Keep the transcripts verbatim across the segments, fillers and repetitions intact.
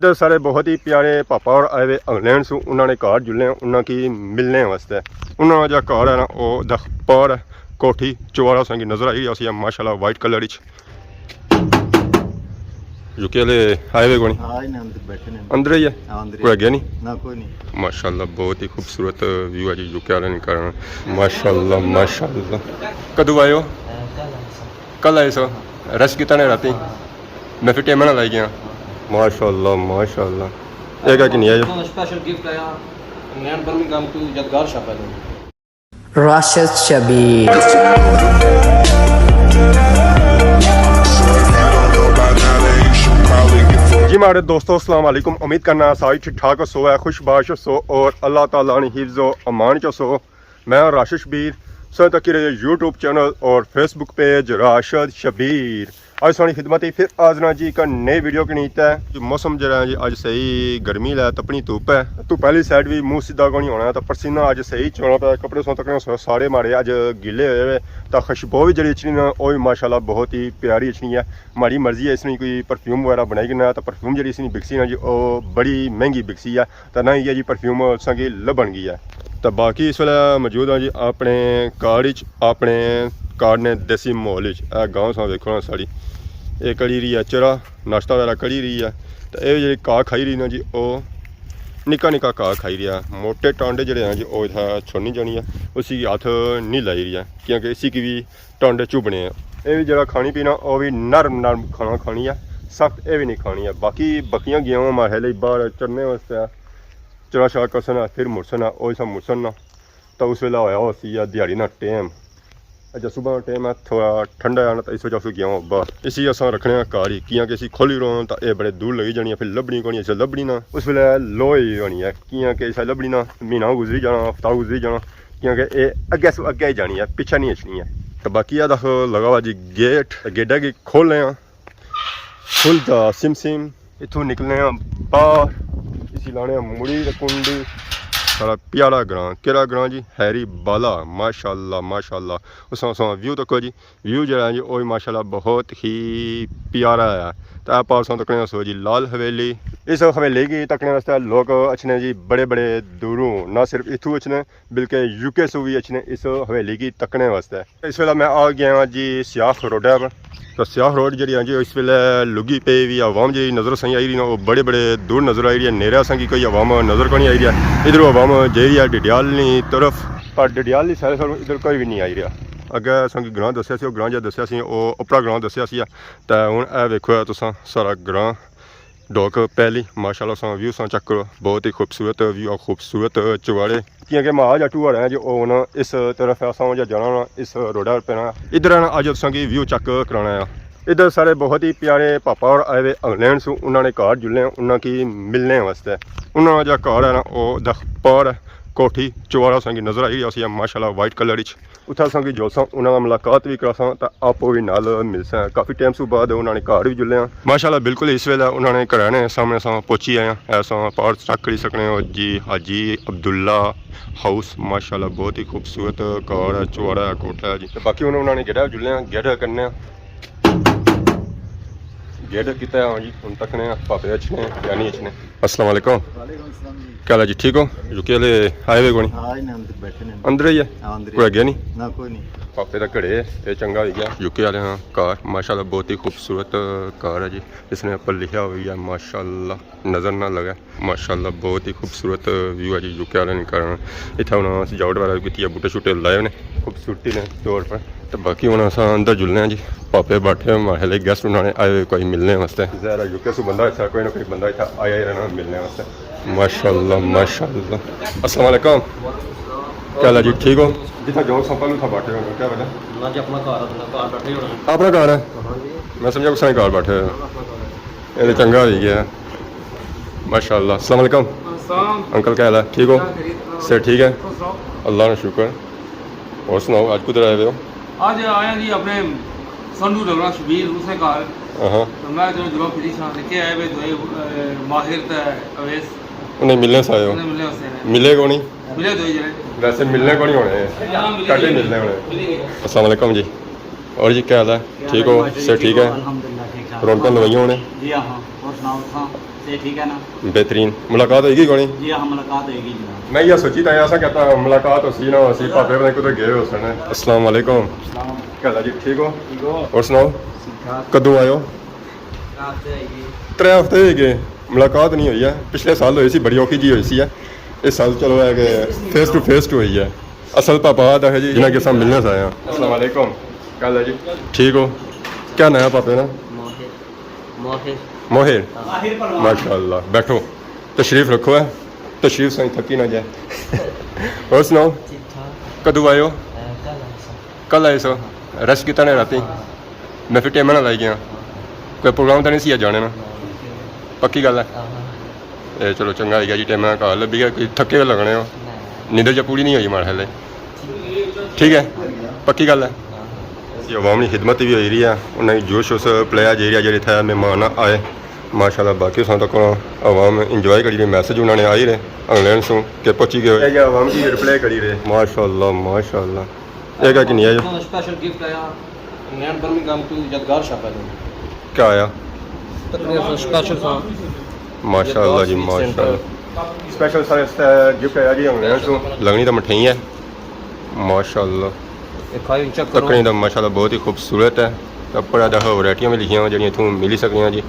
ادھر سارے بہت ہی پیارے پاپا اور آئے ہوئے انگلینڈ سوں، انہاں نے گھر جلنے ہیں، انہاں کی ملنے واسطے۔ انہاں نا جا گھر ہے نا، او دخ پار ہے، کوٹھی چوارا سنگی نظر آئی رہی سی، ماشاءاللہ وائٹ کلر وچ۔ یوکے والے آئے ہوئے کونی؟ ہاں، انہاں اندر بیٹھے نے۔ اندر ہی ہے؟ ہاں، اندر ہی۔ کوئی اگے نہیں؟ نہ، کوئی نہیں۔ ماشاءاللہ، بہت ہی خوبصورت ویو ہے جی یوکے والے نے کرنا۔ ماشاءاللہ، ماشاءاللہ۔ کدو آئے ہو؟ کل آئے سو؟ ریسٹ کیتا نے راتی؟ میں پھر ٹائم نہ لائی گیا۔ ماشاءاللہ، ماشاءاللہ۔ ایک ہے کہ نہیں آئے؟ اسپیشل گفٹ آیا انگلینڈ برمنگھم تو یادگار شاپر۔ راشد شبیر۔ جی ماڑے دوستو، السلام علیکم۔ امید کرنا ساری ٹھیک ٹھاک سو ہے، خوش باش سو اور اللہ تعالیٰ نے حفظ و امان چ سو۔ میں راشد شبیر، سو تک رہے یوٹیوب چینل اور فیس بک پیج راشد شبیر۔ آج سانی خدمت ہی پھر حاضر ہاں جی ایک نئی ویڈیو کے نیت ہے۔ جو موسم جڑا ہے جی، اج صحیح گرمی ہے، تپنی دھوپ ہے۔ تو پہلی سائیڈ بھی منہ سیدھا کونی ہونا، تو پسینہ اج صحیح چونا پیا، کپڑے سو تکنے سارے ماڑے اج گیلے ہوئے ہوئے۔ تو خوشبو بھی جڑی اچھنی نا، وہ بھی ماشاءاللہ بہت ہی پیاری اچھنی ہے۔ ماڑی مرضی ہے اس نے کوئی پرفیوم وغیرہ بنائی کہ نہ، تو پرفیوم جڑی اس نے بکسی نا جی، وہ بڑی مہنگی بکسی ہے۔ تے نہ ہی ہے جی پرفیوم اساں کی لبھن گئی ہے۔ تے باقی اس ویلے موجود ہاں جی اپنے کار اچ، اپنے کار نے دیسی ماحول اچ۔ اے گاں ساں ویکھو نا ساڑی، اے کڑی رہی ہے چرا، ناشتہ وغیرہ کڑی رہی ہے۔ تے اے جڑی کاہ کھائی رہی نا جی، او نکا نکا کاہ کھائی رہی ہے۔ موٹے ٹانڈے جڑے ہیں جی، او اتھا چھوڑنی جانی ہے، اسی کی ہاتھ نہیں لائی رہی ہے، کیونکہ اسی کی بھی ٹانڈے چبھنے ہیں۔ اے بھی جڑا کھانی پینا، او بھی نرم نرم کھانا کھانی ہے، سخت اے بھی نہیں کھانی ہے۔ باقی بکیاں گیاں ماڑے لئی باہر چرنے واسطے، چرا شرا کرسن، پھر مڑسن، او سا مڑسن نا۔ تو اس ویلے ہویا ہو سی یا دیہاڑی نا ٹائم، اچھا صبح نا ٹائم ہے، تھوڑا ٹھنڈا ہے نا، تو اس وجہ سے گیا ہوں باہر۔ اسی اساں رکھنے ہیں کار ہی، کیاں کہ اسی کھولی رہو نا، تو اے بڑے دور لگی جانی ہے، پھر لبھنی کونی، اسے لبھنی نا، اس ویلے لو ہی ہونی ہے، کیاں کہ اسے لبھنی نا، مہینہ گزری جانا، ہفتہ گزری جانا، کیونکہ اے اگے سو اگے ہی جانی ہے، پیچھے نہیں اچھنی ہے۔ تو باقی اے دکھ لگا ہوا جی گیٹ، گیٹا کی کھول رہے ہیں، کھلدا سم سم۔ اتھوں نکلنے آں باہر، اسی لانے آں مڑی تے کنڈی۔ سارا پیارا گراں، کیڑا گراں جی؟ ہیری بالا، ماشاءاللہ، ماشاءاللہ۔ اساں، اساں ویو تکو جی، ویو جڑا ہے جی، او وی ماشاءاللہ بہت ہی پیارا ہے۔ تے اے پار اساں تکنے آں سو جی لال حویلی۔ اس حویلی کی تکنے واسطے لوگ اچھنے جی بڑے بڑے دوروں، نہ صرف اتھوں اچھنے، بلکہ یو کے سو وی اچھنے اس حویلی کی تکنے واسطے۔ اس ویلے میں آ گیا ہاں جی سیاخ روڈ پر۔ تو سیاخ روڈ جڑی ہے جی، اس ویلے لگی پئی وی عوام جڑی نظر سائیں آئی رہی نا، وہ بڑے بڑے دور نظر آئی رہی ہے۔ نیرے اساں کی کوئی عوام نظر کو نہیں آئی رہی ہے۔ ادھر عوام جائی رہی ہے ڈڈیال نی طرف، پر ڈڈیال نی سارے سارے ادھر کوئی بھی نہیں آئی رہا۔ اگے اساں کی گراں دسیا سی، وہ گراں جا دسیا سی، وہ اپرا گراں دسیا سی۔ تے ہن اے ویکھو تساں سارا گراں۔ ڈوک پہلی، ماشاءاللہ، اساں ویو ساں چیک کرو، بہت ہی خوبصورت ویو، خوبصورت چواڑے۔ کیونکہ مہاراج اٹو آ رہے ہیں جو او ہن اس طرف ہے، اساں جا جانا نا اس روڈا پر پینا۔ ادھر ہے نا، اج تساں کی ویو چیک کرانا ہے۔ ادھر سارے بہت ہی پیارے پاپا اور آئے ہوئے انگلینڈ سوں، انہاں نے گھر جلنے ہیں، انہاں کی ملنے واسطے۔ انہاں جا گھر ہے نا، او دخ پار ہے، کوٹھی چوارا ساں کی نظر آئی رہی سی، ماشاءاللہ، وائٹ کلر اچ۔ اتھا اساں کی جلساں، انہاں نال ملاقات بھی کراساں، تے آپو بھی نال ملساں۔ کافی ٹائم سوں بعد انہاں نے گھر بھی جلے ہاں۔ ماشاءاللہ، بالکل اس ویلے انہاں نے گھراں نے سامنے اساں پہنچی آئے ہاں۔ ایسا پارٹ چیک کری سکنے ہو جی، حاجی عبداللہ ہاؤس، ماشاءاللہ، بہت ہی خوبصورت گھر ہے، چوڑا ہے، کوٹھا ہے جی۔ تے باقی ہن انہاں نے گیڑا جلے ہاں، گیڑا کرنے ہاں۔ گیٹ کیتا ہے، ہاں جی، ہن تکنے آں، پاپے اچھنے یا نہیں اچھنے۔ السلام علیکم۔ وعلیکم السلام جی۔ کیا حال ہے جی، ٹھیک ہو؟ یوکے والے آئے ہوئے کونی؟ ہاں، انہاں اندر بیٹھے نے۔ اندر ہی ہے؟ ہاں، اندر ہی۔ کوئی اگے نہیں؟ نہ، کوئی نہیں۔ پاپے دا گھڑے ہے، اے چنگا ہوئی گیا۔ یوکے والے ہاں، کار ماشاءاللہ بہت ہی خوبصورت کار ہے جی، اس نے اوپر لکھیا ہوئی ہے ماشاءاللہ۔ نظر نہ لگے۔ ماشاءاللہ، بہت ہی خوبصورت ویو ہے جی، یوکے والے نے کرنا۔ اتھا انہاں سجاوٹ وغیرہ بھی کیتی ہے، بوٹے شوٹے لائے ہوئے نے خوبصورتی نے طور پر۔ تے باقی ہن اساں اندر جلنے ہاں جی، پاپے بیٹھے ہوئے، ماڑے گیسٹ انہاں نے آئے ہوئے کوئی ملنے واسطے۔ ظاہر ہے یوکے سوں بندہ اتھا کوئی نہ کوئی بندہ اتھا آیا ہی رہنا ملنے واسطے۔ ماشاءاللہ، ماشاءاللہ۔ السلام علیکم۔ کیا حال ہے جی، ٹھیک ہو؟ جتھا جاؤ سب پہلو اتھا بیٹھے ہوئے، کیا وجہ؟ نہ جی، اپنا گھر ہے، اپنا گھر بیٹھے ہوئے۔ اپنا گھر ہے؟ ہاں جی۔ میں سمجھا کسے نے گھر بیٹھے ہوئے۔ اپنا گھر ہے۔ اے تے چنگا ہوئی گیا۔ ماشاءاللہ۔ السلام علیکم۔ السلام۔ انکل، کیا حال ہے؟ ٹھیک ہو؟ کیا خیریت؟ صحت ٹھیک ہے؟ خوش رہو۔ اللہ نا شکر۔ اور سناؤ، اج کدھر آئے ہوئے ہو؟ اج آیا جی اپنے سنڈو ڈگنا شبیر اس نے گھر۔ ہاں۔ تو میں جو جلو پھری سا، نکے آئے ہوئے دوئے، اے، ماہر تے اویس۔ انہیں ملنے سے آئے ہو؟ انہیں ملنے واسطے آئے۔ ملے کونی؟ ملے دوئے جنے۔ ویسے ملنے کونی ہونے؟ ہاں، ملے گھٹے دوئے۔ ملنے ہونے۔ ملے گئے۔ السلام علیکم جی۔ اور جی، کیا حال ہے؟ ٹھیک ہو؟ صحت ٹھیک ہے؟ الحمدللہ، ٹھیک ٹھاک۔ رونقاں لگائیاں ہونے؟ جی ہاں، اور سناؤ تساں؟ یہ ٹھیک ہے نا؟ بہترین۔ ملاقات ہوئی گئی کونی؟ جی ہاں، ملاقات ہوئی گئی جناب۔ میں یہ سوچی تھا، ایسا کہتا ملاقات ہو سی نہ ہو سی، پاپے پتہ نہیں کدھر گئے ہو سن۔ السلام علیکم۔ السلام۔ کیا حال ہے جی؟ ٹھیک ہو؟ ٹھیک ہو؟ اور سناؤ؟ ٹھیک ٹھاک۔ کدوں آئے ہو؟ ہفتے آئی گئی۔ ترے ہفتے ہوئی گئے، ملاقات نہیں ہوئی ہے۔ پچھلے سال ہوئی سی، بڑی اوکھی جی ہوئی سی ہے۔ اس سال چلو ہے کہ فیس ٹو فیس ٹو ہوئی ہے۔ اصل پاپا آتا ہے جی، جنہاں کے ساتھ ملنے سے آیا۔ السلام علیکم۔ کیا حال ہے جی؟ ٹھیک ہو؟ کیا نام ہے پاپے نا؟ ماہر۔ ماہر۔ ماہر؟ ہاں۔ ماہر پہلوان۔ ماشاءاللہ۔ بیٹھو۔ تشریف رکھو ہے۔ تشریف سائیں تھکی نہ جائے۔ اور سناؤ؟ ٹھیک ٹھاک۔ کدوں آئے ہو؟ اے، کل آئے سا۔ کل آئے سو؟ ہاں۔ ریسٹ کیتا نے راتی؟ ہاں۔ میں پھر ٹائم نہ لائی گیا۔ ہاں۔ کوئی پروگرام تو نہیں سی جانے نا؟ ہاں۔ پکی گل ہے؟ ہاں۔ اے چلو چنگا ہوئی گیا جی، ٹائم نال گھر لبھی گیا، کوئی تھکے ہوئے لگنے ہو۔ نہ۔ نیندر جا پوری نہیں ہوئی ماڑے خیال ہے۔ ٹھیک ہے؟ پکی گل ہے؟ ہاں۔ یہ عوام نی خدمت بھی ہوئی رہی ہے، انہیں جوش اس پلایا جائی رہا جیڑے اتھے مہمان آئے۔ ماشاءاللہ، باقی ساں تک عوام انجوائے کری رہی، میسج انہوں نے آئی رہے انگلینڈ سوں کہ پہنچی گئے۔ یہ عوام کی رپلائی کری رہے۔ ماشاءاللہ، ماشاءاللہ۔ یہ کیا کنی ہے جو؟ اسپیشل گفٹ آیا انگلینڈ برمنگھم ٹو یادگار شاپا دے۔ کیا آیا؟ تقریر سا اسپیشل سا۔ ماشاءاللہ جی، یادگار سویٹ سینٹر۔ ماشاءاللہ۔ اسپیشل سا اس تے گفٹ آیا جی انگلینڈ سوں۔ لگنی تو مٹھائی ہے۔ ماشاءاللہ۔ یہ کھائی چیک کرو۔ تقریر تو ماشاءاللہ بہت ہی خوبصورت ہے۔ تے اپر دیکھو ورائٹیاں بھی لکھیاں ہوئیاں جڑیاں اتھوں ملی سکنیاں جی۔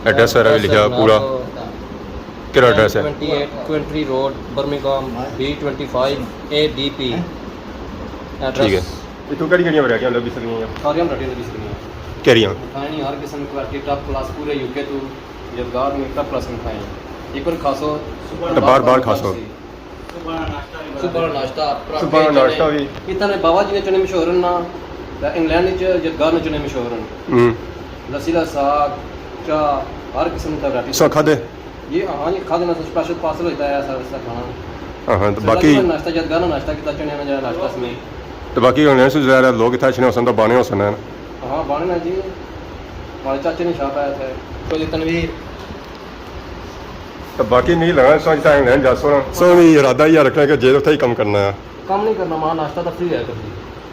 ایڈریس وغیرہ بھی لکھیا پورا۔ کیڑا ایڈریس ہے؟ ٹوئنٹی ایٹ کوئنٹری روڈ، برمنگھم، بی ٹوئنٹی فائیو اے ڈی پی۔ ٹھیک ہے۔ ایڈریس۔ اتھوں کیڑی کیڑیاں ورائٹیاں لبھی سکنیاں؟ ساریاں ورائٹیاں لبھی سکنیاں۔ کیڑیاں؟ مٹھائیاں ہر قسم دی کوالٹی ٹاپ کلاس پورے یو کے تو یادگار میں ٹاپ کلاس مٹھائیاں۔ ایک بار کھاسو۔ تے بار بار کھاسو۔ صبح ناشتہ، پراٹھے، صبح ناشتہ چنے۔ بھی۔ اتنے بابا جی نے چنے مشہور ہیں نا، تے انگلینڈ وچ یادگار نے چنے مشہور ہیں۔ ہوں۔ لسی دا ساگ، چاہ، ہر قسم دا ورائٹی۔ سو کھادے؟ جی ہاں جی، کھادے نا، اسپیشل پارسل ہوتا ہے سارا اس طرح کھانا۔ ہاں، ہاں، تو سر، باقی ناشتہ یادگار نا ناشتہ کیتا، چنے نا جڑا ناشتہ سمے۔ تو باقی انگلینڈ سے زیادہ لوگ اتھے اچھنے ہوسن تو بانے ہوسن نا۔ ہاں، بانے نا جی۔ ہمارے چاچے نے شاپ ہے اتھے۔ تو جی تنویر۔ تو باقی نہیں لگنا سو اتھا انگلینڈ جاسو نا۔ سو بھی ارادہ یہ رکھنا کہ جیل اتھا ہی کم کرنا ہے۔ کم نہیں کرنا، ماں ناشتہ تو فری ہے کبھی۔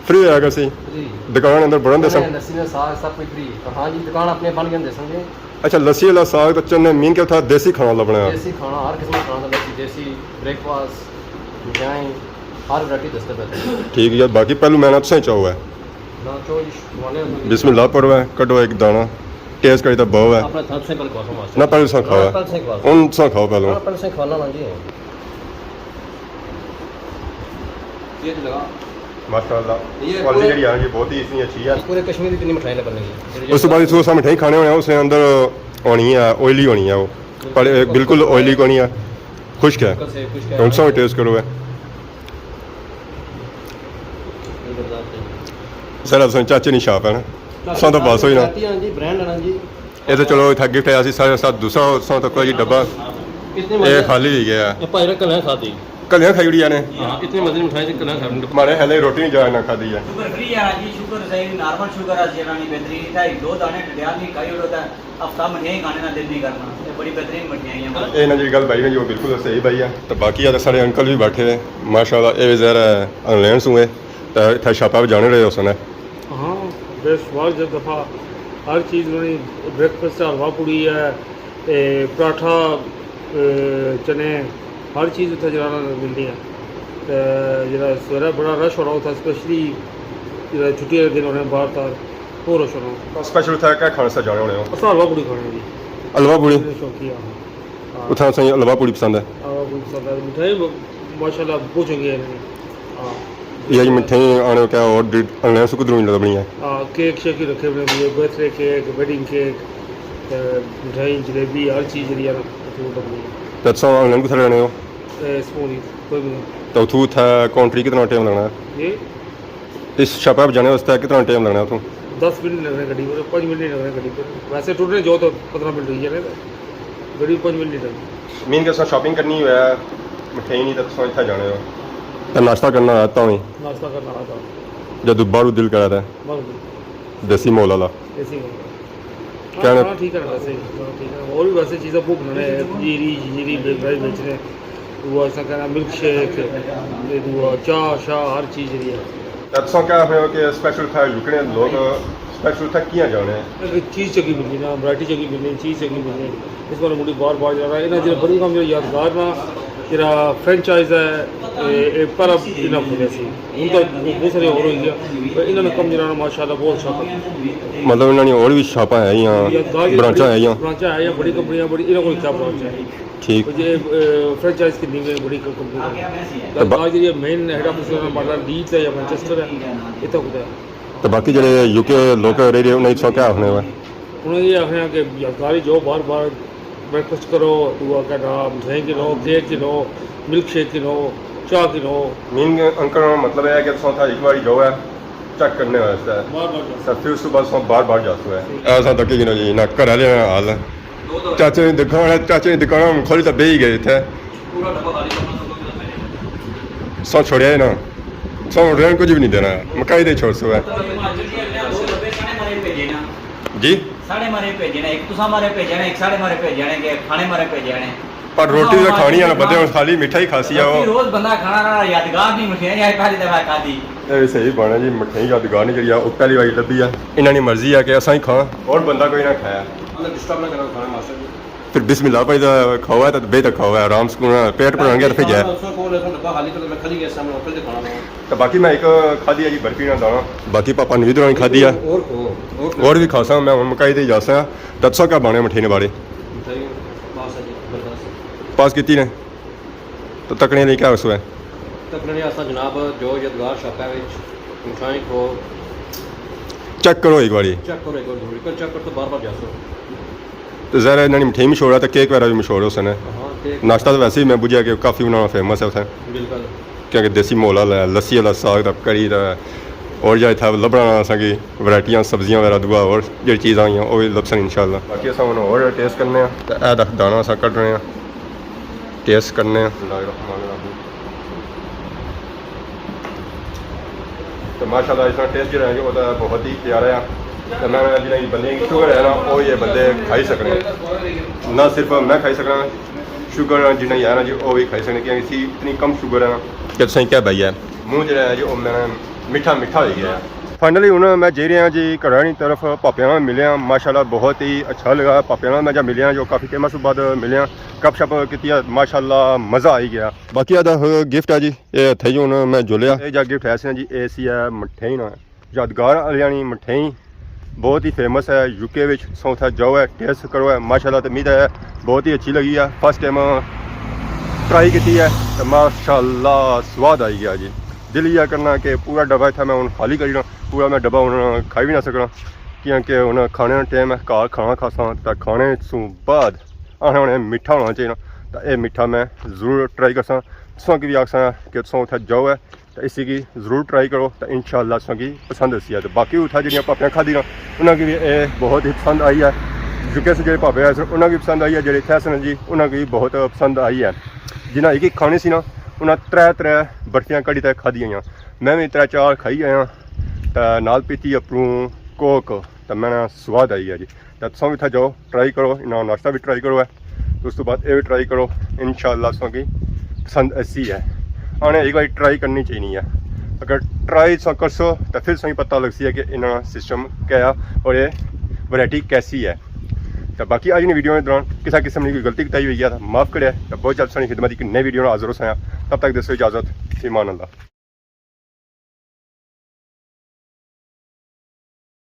فری ہے کسی؟ فری۔ دکان اندر بڑھن دے سن؟ نہیں، لسی نے ساگ سب کچھ فری۔ ہاں جی، دکان اپنے بن کے دے سن جی۔ اچھا، لسی والا ساگ تو چنے مین کے اتھا دیسی کھانا لبنا ہے۔ دیسی کھانا، ہر قسم کا کھانا، لسی دیسی، بریک فاسٹ، مٹھائیں، ہر ورائٹی دستے پہ۔ ٹھیک ہے، باقی پہلو میں نا تساں چاہو ہے۔ نہ، چاہو جی، شمالے ہوندے۔ بسم اللہ پڑھو ہے، کڈو ایک دانا، ٹیسٹ کری تے بہو ہے۔ اپنا تھا تساں پہلے کھاؤ، ماسٹر۔ نہ، پہلے تساں کھاؤ ہے۔ پہلے تساں کھاؤ۔ ہن تساں کھاؤ پہلو۔ ہاں، پہلے تساں کھانا نا جی۔ یہ تو لگا۔ ماشاءاللہ۔ یہ کوالٹی پورے جڑی ہے نا جی، بہت ہی اس کی اچھی ہے۔ پورے کشمیر کی کتنی مٹھائی لگن لگی ہے۔ اس کے بعد اس کو سامنے مٹھائی کھانے ہونے ہیں، اس نے اندر ہونی ہے، آئلی ہونی ہے وہ۔ پر بالکل آئلی کونی ہے، خشک ہے۔ بالکل صحیح، خشک ہے۔ ہن تساں ٹیسٹ کرو ہے۔ سر، اساں چاچے نی شاپ ہے نا۔ اساں تو بس ہوئی نا۔ جی، برانڈ ہے نا جی۔ یہ تو چلو اتھا گفٹ آیا سی سارے ساتھ، دوسرا اساں تو کوئی ڈبہ۔ اتنے اے مزے۔ خالی ہوئی گیا۔ یہ بھائی نے کلیاں کھادی۔ کلیاں کھائی اڑی نے۔ ہاں، اتنے مزے دی مٹھائی تے کلیاں کھادی۔ ماڑے خیال ہے روٹی نہیں جا نہ کھادی ہے۔ شوگر فری ہے جی، شوگر صحیح، نارمل شوگر ہے جی، رانی بہترین ہے، دو دانے ڈڈیال نہیں کھائی اڑو تے ہفتہ مٹھیاں ہی کھانے نا دل نہیں کرنا۔ یہ بڑی بہترین مٹھیاں ہیں۔ اے نا جی گل بھائی نے جو بالکل صحیح بھائی ہے۔ تو باقی ہے تو سارے انکل بھی بیٹھے ہیں، ماشاءاللہ، اے بھی ظاہر ہے انگلینڈ سوں ہے، تو اتھا شاپا بھی جانے رہے ہو سنے۔ ہاں، بے شمار جب دفعہ ہر چیز انہوں نے، بریک فاسٹ حلوہ پوڑی ہے، تے پراٹھا، اے، چنے، ہر چیز اتھا جناب ملنی ہے۔ تے جڑا سویرے بڑا رش ہونا اتھا، اسپیشلی جڑا چھٹی آلے دن ہونے، باہر تار، بہت رش ہونا۔ اسپیشل اتھا کیا کھانے سے جانے ہونے ہو؟ اساں حلوہ پوڑی کھانے جی۔ حلوہ پوڑی؟ میرے شوقیہ ہاں۔ ہاں۔ اتھا سائیں حلوہ پوڑی پسند ہے؟ حلوہ پوڑی پسند ہے۔ مٹھائی ماشاءاللہ بہت چنگی ہے۔ ہاں۔ یہ جی مٹھائی آنے کیا اور ڈیٹ انگلینڈ سے کدھروں لبنی ہے؟ ہاں، کیک شیک ہی رکھے ہوئے ہیں، برتھ ڈے کیک، ویڈنگ کیک، تے مٹھائی، جلیبی، ہر چیز جڑی ہے نا، اتھوں لبنی ہے۔ تے تساں انگلینڈ کتھے رہنے ہو؟ اے، سپونی، کوئی بھی نہیں۔ تے اتھوں اتھے کاؤنٹری کتنا ٹائم لگنا ہے؟ جی؟ اس شاپا پہ جانے واسطے کتنا ٹائم لگنا ہے اتھوں؟ دس منٹ لگنے گڈی پر، پانچ منٹ نہیں لگنے گڈی پر۔ ویسے ٹرنے جاؤ تو پندرہ منٹ ہوئی جانے، گڈی پانچ منٹ نہیں لگنے۔ مین کہ تساں شاپنگ کرنی ہوئے، مٹھائی نہیں تے تساں اتھا جانے ہو۔ تے ناشتہ کرنا ہوئے تاں وی؟ ناشتہ کرنا ہوئے تاں۔ جدوں باہروں دل کرے تے؟ بس جی۔ دیسی ماحول والا۔ دیسی ماحول والا۔ کہنا ہاں، کھانا ٹھیک ہے ویسے، کھانا ٹھیک ہے۔ اور بھی ویسے چیزاں بہت بنانے ہیں، جیری، جیری بیچنے، وہ ایسا کہنا ملک شیک، یہ وہ چاہ شاہ، ہر چیز جیری ہے۔ تساں کیا آخنے ہو کہ اسپیشل اتھا یوکے نے لوگ اسپیشل اتھا کیاں جانے؟ چیز چنگی ملنی نا، ورائٹی چنگی ملنی، چیز چنگی ملنی۔ اس بارے مڑی بار بار جانا۔ انہاں جیہڑا برنگھم جیہڑا یادگار نا، جیہڑا فرینچائز ہے، اے، اے پہلا انہاں کھولیا سی۔ ہن تاں بہت سارے ہور ہوئی گیا، پر انہاں نا کم جیہڑا نا ماشاءاللہ بہت اچھا کم۔ مطلب انہاں نی ہور وی شاپاں ہے یا یادگار جیہڑی برانچاں ہے یا؟ برانچاں ہے یا بڑی کمپنیاں بڑی، انہاں کول کیا برانچ ہے؟ ٹھیک۔ جے، اے، فرینچائز کنی وے بڑی کمپنی ہے۔ تے با- یادگار جیہڑی ہے مین ہیڈ آفس انہاں نا ماڈا لیڈز ہے یا مانچسٹر ہے، اتھا کتھے ہے۔ تے باقی جیہڑے یوکے لوک رہی رہے، انہاں کی تساں کیا آخنے ہوئے؟ انہاں کی آخنے آں کہ یادگاری جاؤ، بار بار بریکفاسٹ کرو، دعا کرنا، مٹھائی گھنو، کیک گھنو، ملک شیک گھنو، چاہ گھنو۔ مین انکل نا مطلب ہے کہ تساں اتھا ہک واری جاؤ ہے، چیک کرنے واسطے۔ بار بار جاؤ۔ تے پھر اس تو بعد تساں بار بار جاسو ہے۔ اے اساں تکی گھنو جی، انہاں گھر آلے نا حال۔ چاچے نی دکان ہے، چاچے نی دکان ہن کھولی تے بہی گئے اتھے۔ سو چھوڑیا ہی نا۔ سو رہن کچھ بھی نہیں دینا۔ مکائی دے چھوڑ سو ہے۔ جی؟ ساڑے مارے بھیجے نے، ایک تساں مارے بھیجے نے، ایک ساڑے مارے بھیجے نے، کہ کھانے مارے بھیجے نے۔ پر روٹی تے کھانی ہے نا، بندے ہن خالی میٹھا ہی کھاسی ہے۔ روٹی روز بندہ کھانا نا، یادگار نہیں مٹھیاں، یہ پہلی دفعہ کھادی۔ اے وی صحیح بنے جی، مٹھائی یادگار نہیں جیہڑی ہے، او پہلی واری لبھی ہے۔ انہاں نی مرضی ہے کہ اساں ہی کھاں، ہور بندہ کوئی نہ کھایا۔ اندر ڈسٹرب نہ کرو کھانا ماسٹر جی۔ پھر بسم اللہ پڑھی تے کھاؤ ہے، تے بے تک کھاؤ ہے، آرام سکون ہے، پیٹ بھرن گیا تے پھر جائے۔ کھانا اس کو کھول، اس کو ڈبہ خالی کر، میں کھلی گیا سامنے ہوٹل تے کھانا۔ تے باقی میں ایک کھادی ہے جی برفی نال دانا، باقی پاپا نوی دورانی کھادی ہے۔ اور کھاؤ، اور کھاؤ۔ اور بھی کھاساں، میں ہن مکائی تے جاساں۔ تے تساں کیا بانے مٹھائی نے بارے؟ مٹھائی پاس ہے جی، زبردست۔ پاس کیتی نے؟ تو تکنے لئی کیا اس ہے؟ تکنے لئی اساں جناب جو یادگار شاپ ہے وچ مٹھائی کھو۔ چیک کرو ایک باری۔ چیک کرو ایک بار ضروری، پر چیک کر تو بار بار جاسو۔ تو ظاہر ہے انہاں نی مٹھائی مشہور ہے، تو کیک وغیرہ بھی مشہور ہو سنے۔ ہاں، کیک۔ ناشتہ تو ویسے ہی میں بجھیا کہ کافی انہاں نا فیمس ہے اتھے۔ بالکل۔ کیونکہ دیسی ماحول ہے، لسی والا ساگ دا کڑی دا، اور جا اتھا لبھنا اساں کی ورائٹیاں، سبزیاں وغیرہ، دعا اور جڑی چیزاں آئیاں، او وی لبسن انشاءاللہ۔ باقی اساں ہن اور ٹیسٹ کرنے آں، تے اے دکھ دانا اساں کڈنے آں، ٹیسٹ کرنے آں۔ بسم اللہ الرحمن الرحیم۔ تے ماشاءاللہ اس طرح ٹیسٹ جڑا ہے او تے بہت ہی پیارا ہے۔ تے میں جنہیں بندے کی شوگر ہے نا، او یہ بندے کھائی سکنے۔ نہ صرف میں کھائی سکنا، شوگر جنہیں ہے نا جی، او وی کھائی سکنے، کیونکہ اسی اتنی کم شوگر ہے نا کہ تساں کیا بھائی ہے، منہ جڑا ہے جی او میرا میٹھا میٹھا ہوئی گیا ہے۔ فائنلی ہن میں جائی رہیا جی گھراں نی طرف، پاپیاں نال ملیا، ماشاءاللہ بہت ہی اچھا لگا۔ پاپیاں نال میں جب ملیا جو کافی ٹائم بعد ملیا، گپ شپ کیتی، ماشاءاللہ مزہ آئی گیا۔ باقی ادا گفٹ ہے جی، اے اتھے ہی ہن میں جلیا۔ اے جا گفٹ ہے سی نا جی، اے سی ہے مٹھائی نا، یادگار علیانی مٹھائی، بہت ہی فیمس ہے یو کے وچ۔ تساں اتھا جاؤ ہے، ٹیسٹ کرو ہے، ماشاءاللہ تے می تے بہت ہی اچھی لگی ہے۔ فرسٹ ٹائم ٹرائی کیتی ہے تے ماشاءاللہ سواد آئی گیا جی۔ دل یہ کرنا کہ پورا ڈبہ اتھا میں ہن خالی کری نا، پورا میں ڈبہ ہن کھائی بھی نہ سکنا، کیونکہ ہن کھانے نا ٹائم ہے، گھر کھانا کھاساں تے کھانے سوں بعد آخنا ہونا میٹھا ہونا چاہیے نا، تے اے میٹھا میں ضرور ٹرائی کرساں۔ تساں کی بھی آکھساں کہ تساں اتھا جاؤ ہے تے اسی کی ضرور ٹرائی کرو، تے انشاءاللہ تساں کی پسند اسی ہے۔ تے باقی اتھا جڑیاں پاپیاں کھادی نا، انہاں کی بھی اے بہت ہی پسند آئی ہے۔ یو کے سے جڑے پاپے آئے سن، انہاں کی پسند آئی ہے، جڑے اتھے سن جی، انہاں کی بھی بہت پسند آئی ہے۔ جنہاں ایک ایک کھانی سی نا، انہاں ترے ترے برفیاں کڈی تے کھادیاں۔ میں بھی ترے چار کھائی آیا، تے نال پیتی اپروں کوک، تے میں نا سواد آئی گیا جی۔ تے تساں بھی اتھا جاؤ، ٹرائی کرو، انہاں ناشتہ بھی ٹرائی کرو ہے۔ تے اس تو بعد اے بھی ٹرائی کرو، انشاءاللہ تساں کی پسند ایسی ہے۔ آنے ایک بار ٹرائی کرنی چاہیے ہے۔ اگر ٹرائی تساں کرسو تے پھر تساں کی پتہ لگسی ہے کہ انہاں سسٹم کیا ہے اور اے ورائٹی کیسی ہے۔ تے باقی اج نی ویڈیو دے دوران کسا قسم نی کوئی غلطی کوتاہی ہوئی ہے تے معاف کرے، تے بہت جلد تساں نی خدمت اک نئی ویڈیو نال حاضر ہوساں۔ تب تک دیسو اجازت، فی امان اللہ۔